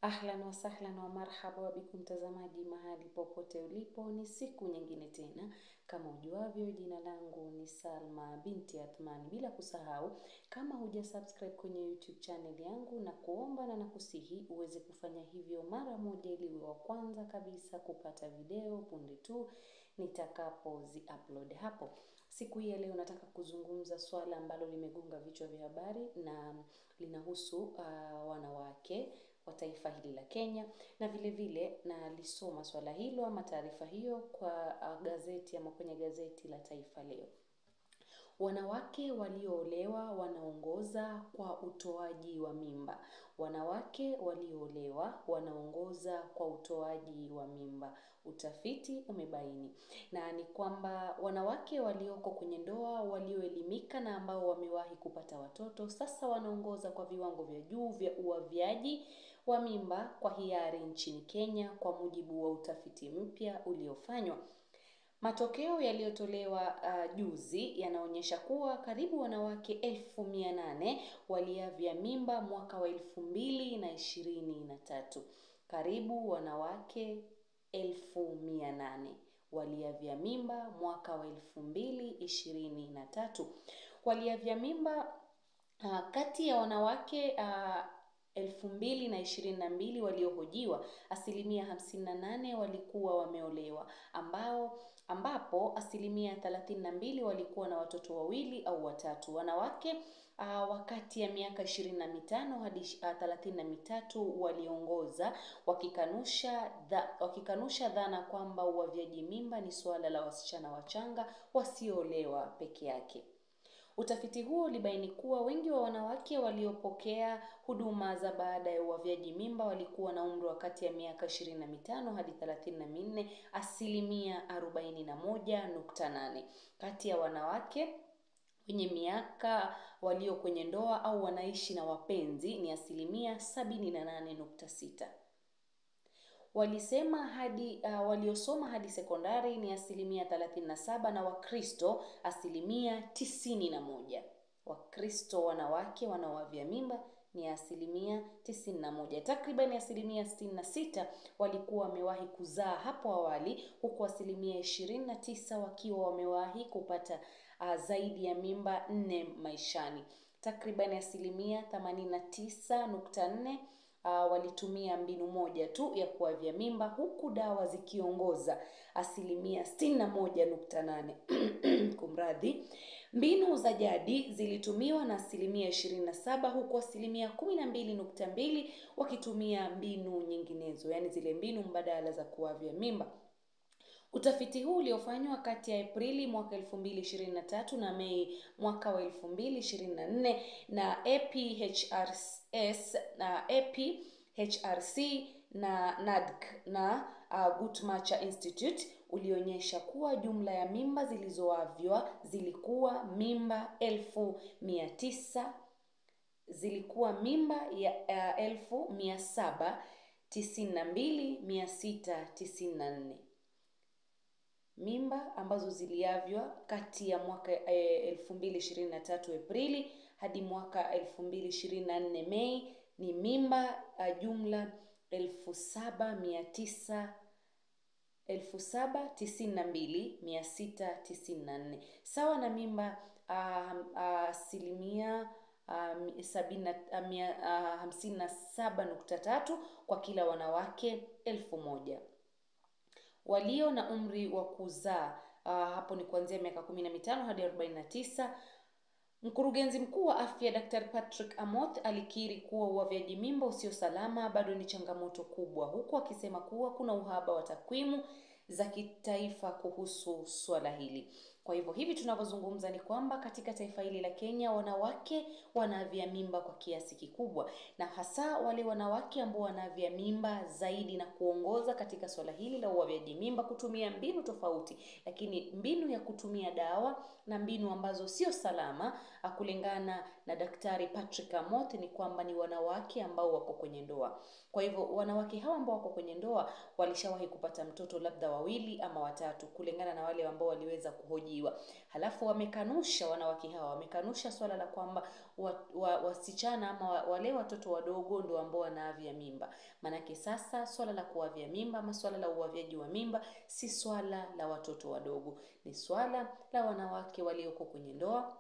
Ahlan wa sahlan wa marhaba bikum mtazamaji mahali popote ulipo, ni siku nyingine tena. Kama ujuavyo, jina langu ni Salma binti Athmani. Bila kusahau, kama huja subscribe kwenye YouTube channel yangu, na kuomba na nakusihi uweze kufanya hivyo mara moja ili uwe wa kwanza kabisa kupata video punde tu nitakapozi upload hapo. Siku hii ya leo nataka kuzungumza swala ambalo limegonga vichwa vya habari na linahusu wanawake wa taifa hili la Kenya, na vile vile nalisoma swala hilo ama taarifa hiyo kwa gazeti ama kwenye gazeti la Taifa Leo. Wanawake walioolewa wanaongoza kwa utoaji wa mimba. Wanawake walioolewa wanaongoza kwa utoaji wa mimba. Utafiti umebaini. Na ni kwamba wanawake walioko kwenye ndoa, walioelimika na ambao wamewahi kupata watoto, sasa wanaongoza kwa viwango vya juu vya uavyaji wa mimba kwa hiari nchini Kenya, kwa mujibu wa utafiti mpya uliofanywa. Matokeo yaliyotolewa juzi yanaonyesha kuwa karibu wanawake 800,000 waliavya mimba mwaka wa 2023. Karibu wanawake 800,000 waliavya mimba mwaka wa 2023. Waliavya mimba kati ya wanawake 2022 waliohojiwa, asilimia 58 walikuwa wameolewa, ambapo asilimia 32 walikuwa na watoto wawili au watatu. Wanawake wakati ya miaka 25 hadi 33 waliongoza, wakikanusha dhana kwamba uavyaji mimba ni suala la wasichana wachanga wasioolewa peke yake. Utafiti huo ulibaini kuwa wengi wa wanawake waliopokea huduma za baada ya uavyaji mimba walikuwa na umri wa kati ya miaka 25 hadi 34, asilimia 41.8. Kati ya wanawake wenye miaka walio kwenye ndoa au wanaishi na wapenzi ni asilimia 78.6. Walisema hadi waliosoma hadi sekondari ni asilimia 37 na Wakristo asilimia 91. Wakristo wanawake wanaoavya mimba ni asilimia 91. Takriban asilimia 66 walikuwa wamewahi kuzaa hapo awali, huku asilimia 29 wakiwa wamewahi kupata zaidi ya mimba 4 maishani. Takriban asilimia 89.4 walitumia mbinu moja tu ya kuavya mimba, huku dawa zikiongoza asilimia 61.8. Kumradhi, mbinu za jadi zilitumiwa na asilimia 27, huku asilimia 12.2 wakitumia mbinu nyinginezo, yani zile mbinu mbadala za kuavya mimba. Utafiti huu uliofanywa kati ya Aprili mwaka 2023 na Mei mwaka wa 2024 na APHRS na APHRC na NADC na Guttmacher Institute ulionyesha kuwa jumla ya mimba zilizoavywa zilikuwa mimba 900,000 zilikuwa mimba ya 792,694. Mimba ambazo ziliavywa kati ya mwaka 2023 Aprili hadi mwaka 2024 Mei ni mimba jumla 7,992,694, sawa na mimba asilimia 57.3 kwa kila wanawake 1,000. Walio na umri wa kuzaa hapo ni kuanzia miaka 15 hadi 49. Mkurugenzi mkuu wa afya Dr. Patrick Amoth alikiri kuwa uavyaji mimba usio salama bado ni changamoto kubwa, huku akisema kuwa kuna uhaba wa takwimu za kitaifa kuhusu swala hili. Kwa hivyo hivi tunavyozungumza ni kwamba katika taifa hili la Kenya wanawake wanaavya mimba kwa kiasi kikubwa, na hasa wale wanawake ambao wanaavya mimba zaidi na kuongoza katika swala hili la uavyaji mimba kutumia mbinu tofauti, lakini mbinu ya kutumia dawa na mbinu ambazo sio salama kulingana na Daktari Patrick Amoth ni kwamba ni wanawake ambao wako kwenye ndoa. Kwa hivyo wanawake hawa ambao wako kwenye ndoa walishawahi kupata mtoto labda wawili ama watatu kulingana na wale ambao waliweza kuhojiwa. waliohojiwa. Halafu wamekanusha, wanawake hawa wamekanusha swala la kwamba wasichana ama wale watoto wadogo ndio ambao wanaavya mimba. Manake sasa swala la kuavya mimba ama swala la uavyaji wa mimba si swala la watoto wadogo, ni swala la wanawake walioko kwenye ndoa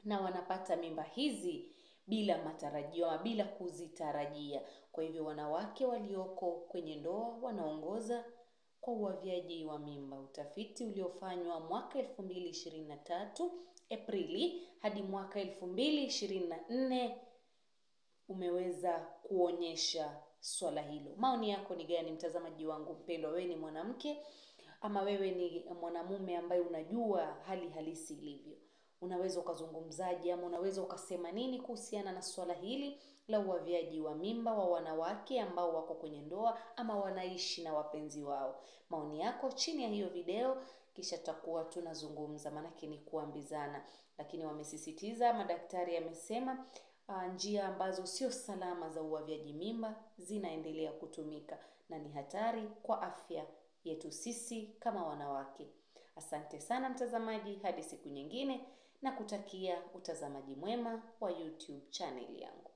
na wanapata mimba hizi bila matarajio ama bila kuzitarajia. Kwa hivyo wanawake walioko kwenye ndoa wanaongoza kwa uavyaji wa mimba. Utafiti uliofanywa mwaka 2023 Aprili hadi mwaka 2024 umeweza kuonyesha swala hilo. Maoni yako ni gani, mtazamaji wangu mpendwa? Wewe ni mwanamke ama wewe ni mwanamume ambaye unajua hali halisi ilivyo? Unaweza ukazungumzaje ama unaweza ukasema nini kuhusiana na swala hili la uavyaji wa mimba wa wanawake ambao wako kwenye ndoa ama wanaishi na wapenzi wao? Maoni yako chini ya hiyo video, kisha tutakuwa tunazungumza, maanake ni kuambizana. Lakini wamesisitiza, madaktari amesema njia ambazo sio salama za uavyaji mimba zinaendelea kutumika na ni hatari kwa afya yetu sisi kama wanawake. Asante sana mtazamaji, hadi siku nyingine, na kutakia utazamaji mwema wa YouTube channel yangu.